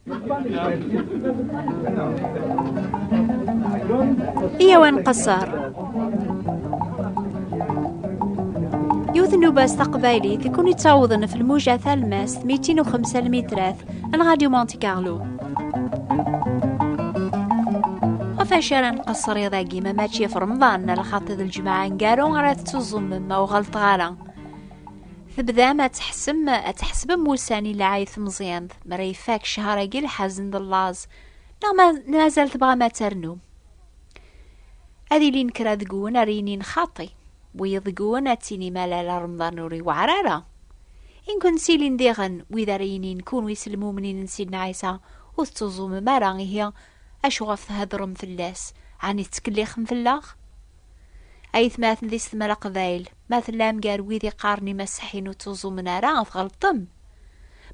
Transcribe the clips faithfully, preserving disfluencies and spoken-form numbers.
Iyaw ad nqeṣṣer. Yiwet n nnuba s taqbaylit i kun-ittawḍen f lmuja talmast mitin u xemsa lmitrat n Radio Monte Carlo. Ɣef acu ara nqeṣṣer iḍ-agi ma mačči ɣef Remḍan, lxaṭi d lǧemɛa aneggaru ara tettuẓumem ma ur ɣelṭeɣ ara? Tebdam ad tḥessem, ad tḥesbem ussan ilɛa i tmeẓyant mi ara ifak ccher-agi lḥazen d llaẓ, neɣ ma mazal tebɣam ad ternum? Ad ilin kra deg-wen ara yinin xaṭi, wiyeḍ deg-wen ad tinim ala la Remḍan ur iweɛɛer ara. Inken ttilin diɣen wid ara yinin kunwi s lmumnin n Sidna Ɛisa ur tettuẓumem ara, ihi acu ɣef theddrem fell-as? Ɛni tettkellixem fell-aɣ? Aytmaten d yessetma Leqbayel, ma tellam gar wid iqqaren imaseḥḥiyen ur ttuẓumen ara, tɣelṭem.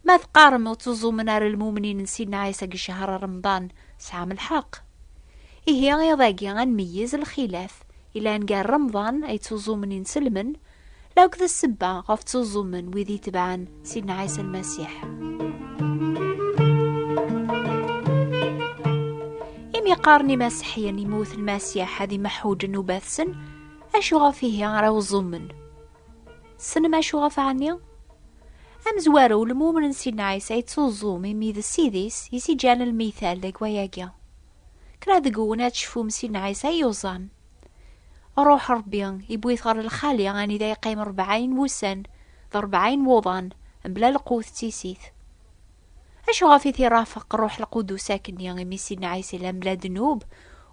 Ma teqqarem ur ttuẓumen ara lmumnin n Sidna Ɛisa deg ccher Remḍan, tesɛam lḥeqq. Ihi iḍ-agi ad nmeyyez lxilaf ilan gar Remḍan ay ttuẓumen inselmen, la akked ssebba ɣef ttuẓumen wid itebɛen Sidna Ɛisa Lmasiḥ. Imi qqaren imaseḥḥiyen imi iwet Lmasiḥ ad imeḥḥu ddnubat-sen, acu ɣef ihi ara uẓumen? Tessnem acu ɣef ɛni? Amezwaru, lmumen n Sidna Ɛisa yettuẓum imi d Ssid-is i s-iǧǧan lmital deg wayagi. Kra deg-wen ad tecfum Sidna Ɛisa yuẓam. Ruḥ Ṛebbi iwwi-t ɣer lxali anida yeqqim rebɛin wussan d rebɛin wuḍan mebla lqut d tissit. Acu ɣef i t-irafeq Ṛṛuḥ Lqudus akkenni imi Sidna Ɛisa yella mebla ddnub,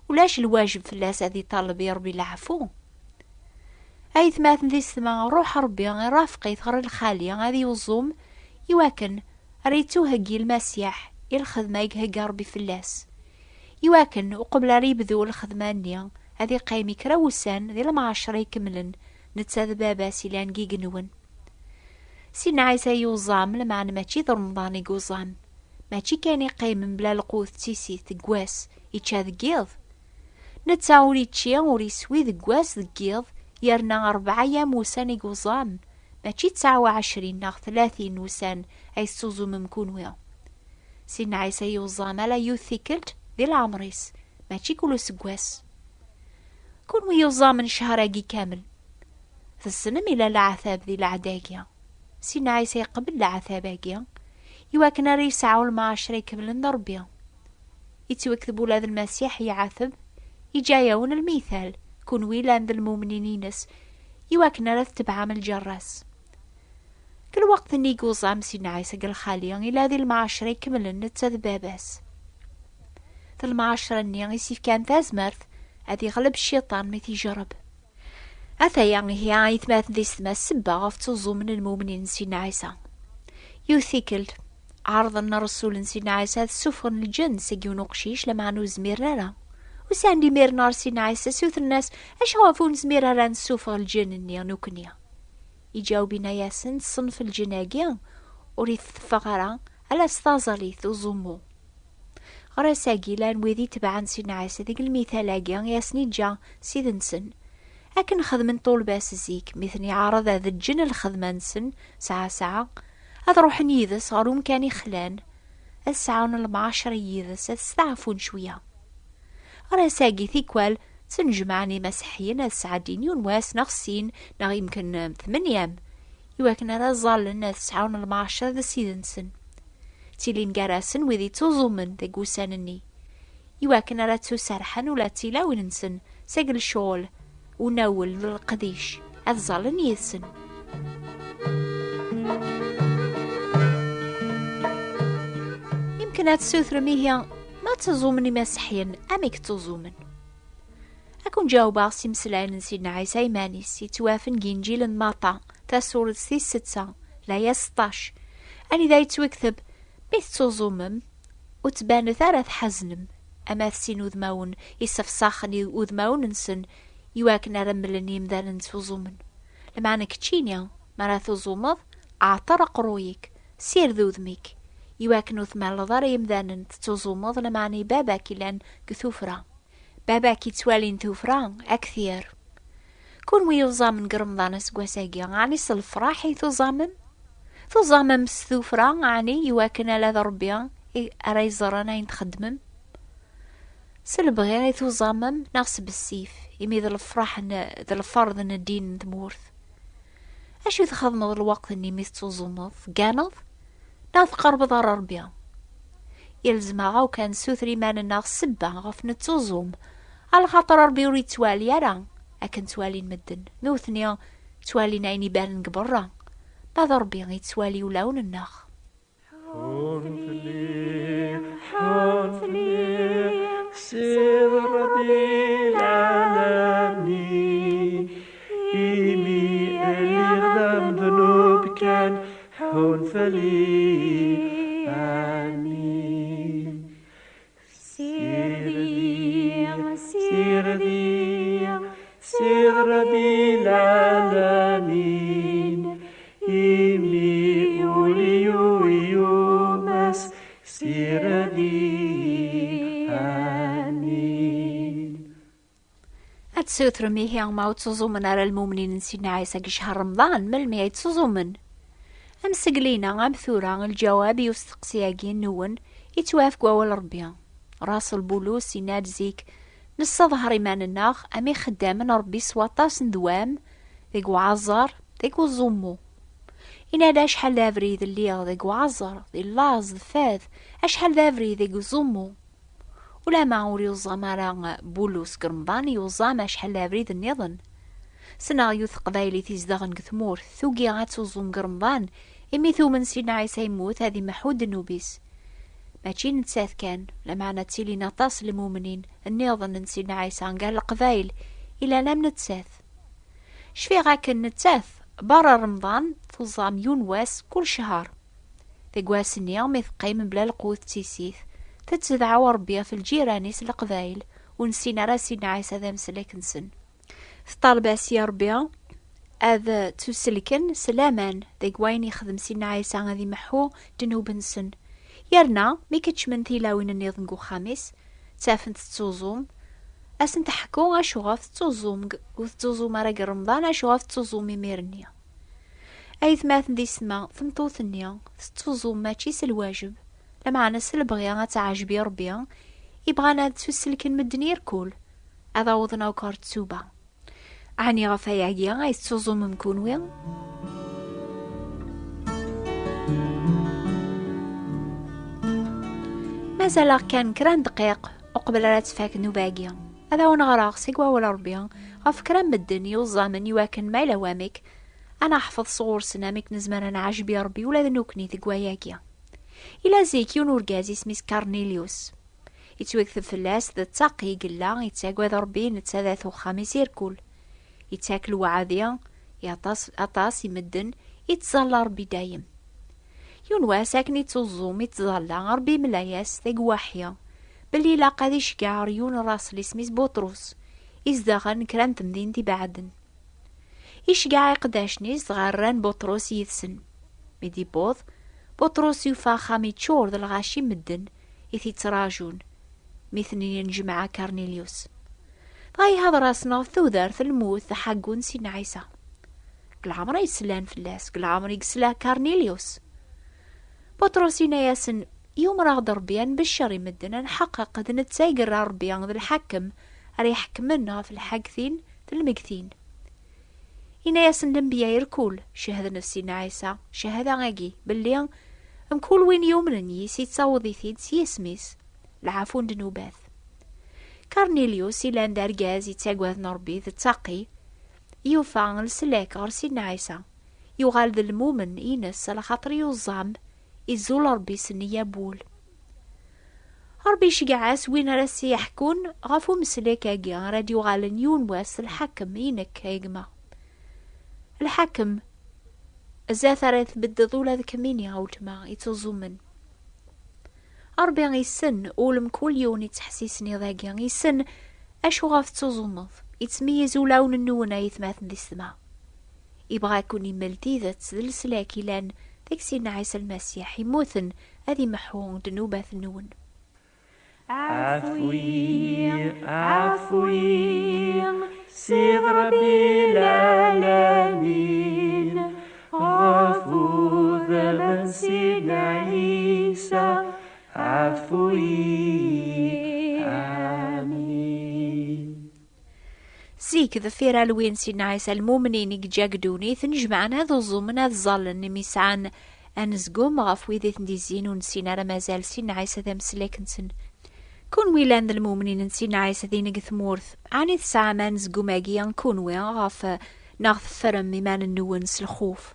ulac lwajeb fell-as ad iṭaleb i Ṛebbi leɛfu? Aytmaten d yessetma, Ṛṛuḥ Ṛebbi irafeq-it ɣer lxali ad yuẓum, iwakken ara yettuheggi Lmasiḥ i lxedma i ihegga Ṛebbi fell-as. Iwakken uqbel ara yebdu lxedma-nni, ad iqqim i kra wussan di lemɛacra ikemlen, netta d baba-s ilan deg igenwen. Sidna Ɛisa yuẓam, lmeɛna mačči d Remḍan i yuẓam. Mačči kan iqqim mebla lqut d tissit deg wass, ičča deg yiḍ. Netta ur ičči, ur iswi deg wass, deg yiḍ, yerna rebɛa yam ussan i yuẓam. Mačči tesɛa u ɛecrin neɣ tlatin ussan ay tettuẓumem kunwi. Sidna Ɛisa yuẓam ala yiwet tikkelt di leɛmer-is, mačči kul useggas. Kunwi yuẓamen ccher-agi kamel, tessnem ila leɛtab di leɛda-agi. Sidna Ɛisa yeqbel leɛtab-agi iwakken ara yesɛu lemɛacra ikemlen d Ṛebbi. Yettwakteb ula d Lmasiḥ iɛateb, iǧǧa-yawen lmital, kunwi llan d lmumnin-ines, iwakken ara tettebɛem lǧerra-s. Deg lweqt-nni i yuẓam Sidna Ɛisa deg lxali, ila di lemɛacra ikemlen netta d baba-s. D lemɛacra-nni i s-ifkan tazmert ad iɣleb cciṭan mi t-ijerreb. Ataya ihi aytmaten d yessetma ssebba ɣef ttuẓumen lmumnin n Sidna Ɛisa. Yiwet tikkelt, ɛerḍen ṛṛsul n Sidna Ɛisa ad ssufɣen lǧenn seg yiwen uqcic, lameɛna ur zmiren ara. Usan-d imiren ɣer Sidna Ɛisa, ssutren-as: "Acuɣef ur nezmir ara ad nessufeɣ lǧenn-nni nukni?" Iǧaweb, inna-yasen: "Ṣṣenf lǧenn-agi ur iteffeɣ ara ala s taẓallit d uẓummu." Ɣer ass-agi, llan wid itebɛen Sidna Ɛisa deg lmital-agi i asen-iǧǧa Ssid-nsen. Akken xedmen ṭṭulba-s zik, mi ten-iɛreḍ ad ǧǧen lxedma-nsen saɛa saɛa, ad ruḥen yid-s ɣer umkan ixlan, ad sɛun lemɛacra yid-s, ad steɛfun cwiya. Ɣer ass-agi, tikwal ttnejmaɛen imaseḥḥiyen ad sɛeddin yiwen wass neɣ sin neɣ yemken, em, tmenyam, iwakken ara ẓallen ad sɛun lemɛacra d Ssid-nsen. Ttilin gar-asen wid ittuẓumen deg wussan-nni, iwakken ara ttuserḥen ula d tilawin-nsen seg lecɣel, unawel d leqdic, ad ẓallen yid-sen. Yemken ad tessutrem ihi, ma ttuẓumen imaseḥḥiyen, amek ttuẓumen? Ad ken-ǧawbeɣ s imeslayen n Sidna Ɛisa iman-is, yettwafen deg Inǧil n Maṭa, tasurett tis setta, laya seṭṭac, anida yettwakteb: "Mi tettuẓumem, ur ttbanet ara tḥeznem, am at sin udmawen, issefṣaxen i udmawen-nsen, iwakken ara mlen yimdanen ttuẓumen. Lameɛna keččini, mi ara tuẓumeḍ, ɛṭer aqerruy-ik, sired udem-ik, iwakken ur tmaleḍ ara yimdanen tettuẓumeḍ, lameɛna i Baba-k ilan deg tufra. Baba-k ittwalin tufra ad k-t-yerr." Kunwi yuẓamen deg Remḍan aseggas-agi, ɛni s lefraḥ i tuẓamem? Tuẓamem s tufra, ɛni iwakken ala d Ṛebbi i ara yeẓran ayen txeddmem? S lebɣi i tuẓamem neɣ s bessif, imi d lefraḥ n, d lferḍ n ddin n tmurt? Acu i txedmeḍ lweqt-nni mi tettuẓumeḍ? Tegganeḍ neɣ tqerrbeḍ ɣer Ṛebbi? Yelzem-aɣ akk ad nessuter iman-nneɣ ssebba ɣef nettuẓum, alaxaṭer Ṛebbi ur yettwali ara akken ttwalin medden, nutni ttwalin ayen ibanen deg berra, ma d Ṛebbi yettwali ulawen-nneɣ. Ḥun fell-i, ḥun fell-i, Sidi Ṛebbi lɛalamin, imi lliɣ d amednub kan, ḥun fell-i, amin. Sidi, Sidi, Sidi Ṛebbi lɛalamin, imi ul-iw yumes, Sidi, amin. Ad tessutrem ihi ma ur ttuẓumen ara lmumnin n Sidna Ɛisa deg ccher Remḍan, melmi ay ttuẓumen? Amsegli-ina am tura, lǧawab i usteqsi-agi-nwen yettwaf deg wawal Ṛebbi. Rasul Bulus yenna-d zik: "Nesseḍher iman-nneɣ am ixeddamen n Ṛebbi s waṭas n ddwam, deg uɛaẓer, deg uẓummu." Yenna-d: "Acḥal d abrid lliɣ deg uɛaẓer, di laẓ, d fad, acḥal d abrid deg uẓummu." Ulama ur yuẓam ara Bulus deg Remḍan, yuẓam acḥal d abrid nniḍen. Ssneɣ yiwet teqbaylit izedɣen deg tmurt, tugi ad tuẓum deg Remḍan, imi tumen Sidna Ɛisa yemmut ad imeḥḥu ddnub-is. Mačči nettat kan, lameɛna ttilin aṭas n lmumnin nniḍen n Sidna Ɛisa gar leqbayel ilan am nettat. Cfiɣ akken nettat, berra Remḍan, tuẓam yiwen wass kul ccher. Deg wass-nni, mi teqqim mebla lqut d tissit, tettedɛu Ṛebbi ɣef lǧiran-is leqbayel ur nessin ara Sidna Ɛisa d ameslak-nsen. Teṭṭaleb-as i Ṛebbi ad ttuselken s laman deg wayen yexdem Sidna Ɛisa ad imeḥḥu ddnub-nsen. Yerna, mi keččmen tilawin nniḍen deg uxxam-is, ttafent tettuẓum, ad sent-teḥku acuɣef tettuẓum g-, ur tettuẓum ara deg Remḍan, acuɣef tettuẓum imir-nni. Aytmaten d yessetma, tameṭṭut-nni tettuẓum mačči s lwajeb, lameɛna s lebɣi ad teɛjeb i Ṛebbi, i bɣan ad ttuselken medden irkul, ad awḍen akk ɣer ttuba. Ɛni ɣef wayagi ay tettuẓumem kunwi? Mazal-aɣ kan kra n ddqiq uqbel ara tfak nnuba-agi. Ad awen-ɣreɣ seg wawal Ṛebbi ɣef kra n medden yuẓamen iwakken ma yella wamek ad neḥfeḍ sɣur-sen amek nezmer ad neɛjeb i Ṛebbi ula d nekkni deg wayagi. Ila zik yiwen urgaz isem-is Karnilius. Yettwakteb fell-as d ttaqi i yella yettagad Ṛebbi, netta d at uxxam-is irkul. Yettak lweɛdi i aṭas, aṭas i medden, yettẓalla Ṛebbi dayem. Yiwen wass akken ittuẓum, ittẓalla, Ṛebbi imla-yas deg waḥi belli ilaq ad iceggeɛ ɣer yiwen n raṣel isem-is Buṭrus, izedɣen kra n temdint ibeɛden. Iceggeɛ iqeddacen-is dɣa rran Buṭrus yid-sen. Mi d-iwweḍ, Buṭrus yufa axxam yeččur d lɣaci n medden i t-ittraǧun, mi ten-yenjemɛ Karnilius. Dɣa ihder-asen ɣef tudert n lmut d ḥaggu n Sidna Ɛisa. Deg leɛmer ay slan fell-as, deg leɛmer i yesla Karnilius. Buṭrus yenna-yasen: "Yumer-aɣ-d Ṛebbi ad nbeccer i medden, ad nḥeqqeq d netta i yerra Ṛebbi d lḥakem ara iḥekmen ɣef lḥagtin d lmegtin." Yenna-yasen: "Lenbiya irkul cehden ɣef Sidna Ɛisa ccahada-agi, belli mkul win yumnen yis yettaweḍ-it-id s yisem-is lɛafu n ddnubat." Karnilius, ilan d argaz yettagaden Ṛebbi d ttaqi, yufa leslak ɣer Sidna Ɛisa. Yuɣal d lmumen ines, alaxaṭer yuẓam izul Ṛebbi s nniya n wul. Ṛebbi iceggeɛ-as win ara s-yeḥkun ɣef umeslak-agi ara d-yuɣalen yiwen wass lḥakem i nekk, a gma. Lḥakem, zdat ara tbeddeḍ ula d kemmini, a weltma ittuẓumen. Ṛebbi issen ul mkul yiwen ittḥessisen iḍ-agi, issen acu ɣef tettuẓumeḍ, ittmeyyiz ulawen-nwen, ay atmaten d yessetma. Ibɣa ad ken-immel tidet d leslak ilan deg Sidna Ɛisa Lmasiḥ, immuten ad imeḥḥu ddnubat-nwen. Ɛfu-yi, ɛfu-yi, Sidi Ṛebbi lɛalamin, ɣef udem n Sidna Ɛisa, Zik, deffir alwin Sidna Ɛisa, lmumnin i yeǧǧa deg ddunit, nnejmaɛen ad uẓumen, ad ẓallen, imi sɛan anezgum ɣef wid i ten-d-izzin ur nessin ara mazal Sidna Ɛisa d ameslak-nsen. Kunwi llan d lmumnin n Sidna Ɛisa din deg tmurt, ɛni tesɛam anezgum-agi kunwi ɣef, neɣ teffrem iman-nwen s lxuf?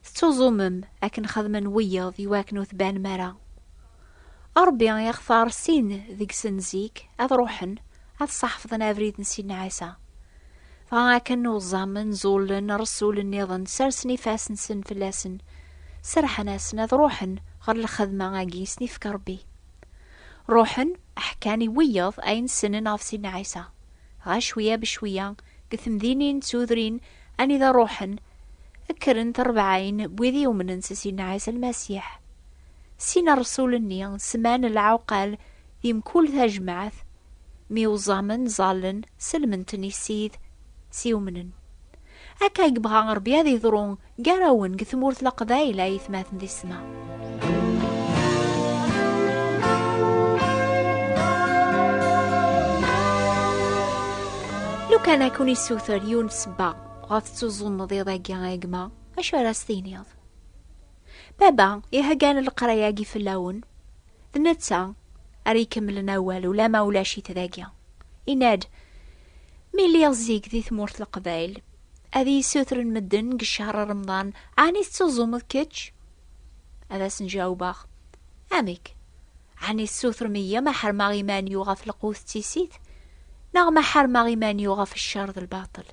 Tettuẓumem akken xedmen wiyaḍ iwakken ur tbanem ara? Ṛebbi ixtar sin deg-sen zik ad ruḥen ad ṣaḥfḍen abrid n Sidna Ɛisa. Dɣa akken uẓamen, ẓullen, ṛsul nniḍen, sersen ifassen-nsen fell-asen, serḥen-asen ad ruḥen ɣer lxedma-agi i sen-ifka Ṛebbi. Ruḥen, ḥkan i wiyaḍ ayen ssnen ɣef Sidna Ɛisa. Dɣa cwiya becwiya, deg temdinin d tudrin anida ruḥen, kkren terbaɛin n wid yumnen s Sidna Ɛisa Lmasiḥ. Sin ṛṛsul-nni semman lɛuqal di mkul tajmaɛt, mi uẓamen, ẓallen, selmen-ten i Ssid, s yumnen. Akka i yebɣa Ṛebbi ad yeḍru gar-awen deg tmurt n Leqbayel, ay atmaten di ssma. Lukan ad kun-issuter yiwen ssebba ɣef tettuẓumeḍ iḍ-agi, a gma, acu ara s-tiniḍ? Baba iheggan leqraya-agi fell-awen, d netta ara ikemmlen awal ulamma ulac-it dagi. Yenna-d, mi lliɣ zik di tmurt n Leqbayel, ad iyi-ssutren medden deg ccher Remḍan, ɛni tettuẓumeḍ kečč? Ad asen-jawbeɣ, amek? Ɛni tessutrem-iyi ma ḥermeɣ iman-iw ɣef lqut d tissit, neɣ ma ḥermeɣ iman-iw ɣef ccer d lbaṭel?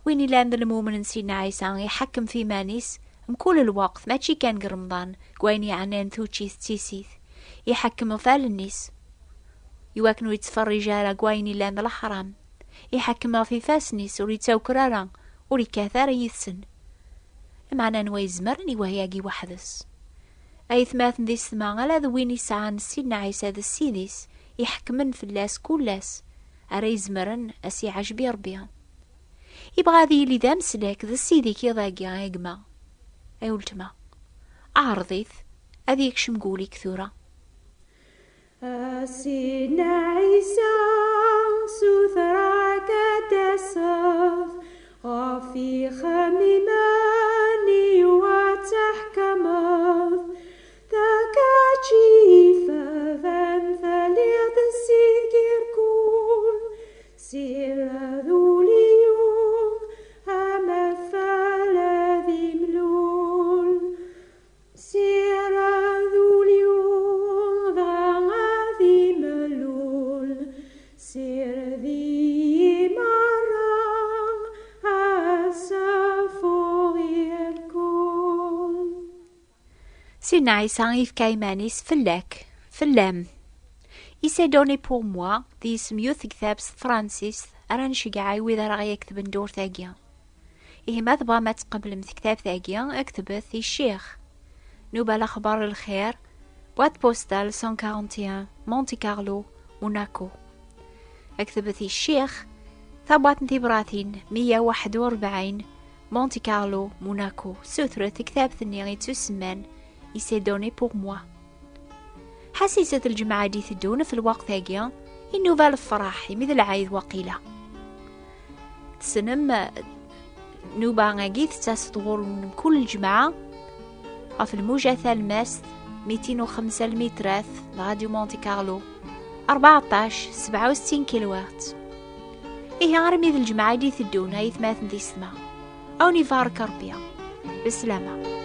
Win illan d lmumen n Sidna Ɛisa iḥekkem f iman-is mkul lweqt, mačči kan deg Remḍan, deg wayen yeɛnan tuččit d tissit. Iḥekkem ɣef allen-is, iwakken ur yettferrij ara deg wayen illan d leḥram. Iḥekkem ɣef ifassen-is, ur yettaker ara, ur yekkat ara yid-sen. Lameɛna anwa izemren i wayagi weḥd-s? Aytmaten di ssma, ala d win isɛan Sidna Ɛisa d Ssid-is, iḥekmen fell-as kul ass, ara izemren a s-iɛejbi Ṛebbi. Ibɣa ad yili d ameslak d Ssid-ik iḍ-agi, a gma, a weltma. Ɛreḍ-it, ad yekcem deg wul-ik tura. A Sidna Ɛisa, sutreɣ-ak ad d-taseḍ, ɣef yixemmimen-iw ad tḥekmeḍ. D kečč i ifaden, telliḍ d Ssid irkul, sirad ul-iw, amafal ad imlul. Sirad ul-iw dɣa ad imlul, sirad-iyi merra ad safuɣ irkul. Sidna Ɛisa yefka iman-is fell-ak, fell-am. Il s'est donné pour moi, d yisem yiwet tektabt s tefransist ara nceggeɛ i wid ara ɣ-yaketben ddurt-agi. Ihi ma tebɣam ad tqeblem tektabt-agi, ktbet i Ccix, Nuba Lexbar Lxir, boîte postale cent quarante et un, Monte Carlo, Monaco. Ktbet i Ccix, tabwaṭ n tibratin meyya u waḥed u rebɛin, Monte Carlo, Monaco. Sutret tektabt-nni yettusemman Il s'est donné pour moi. Ḥassiset lǧemɛa i d-iteddun f lweqt-agi, i nnuba lefraḥ, imi d lɛid waqila. Tessnem, eh, nnuba-agi tettas-d ɣur-wen mkul lǧemɛa ɣef lmuja talmast, mitin u xemsa lmitrat, d Radio Monte Carlo, rbeɛṭac sebɛa u settin kilohertz. Ihi armi d lǧemɛa i d-iteddun, ay atmaten di ssma. A wen-ibarek Ṛebbi. Beslama.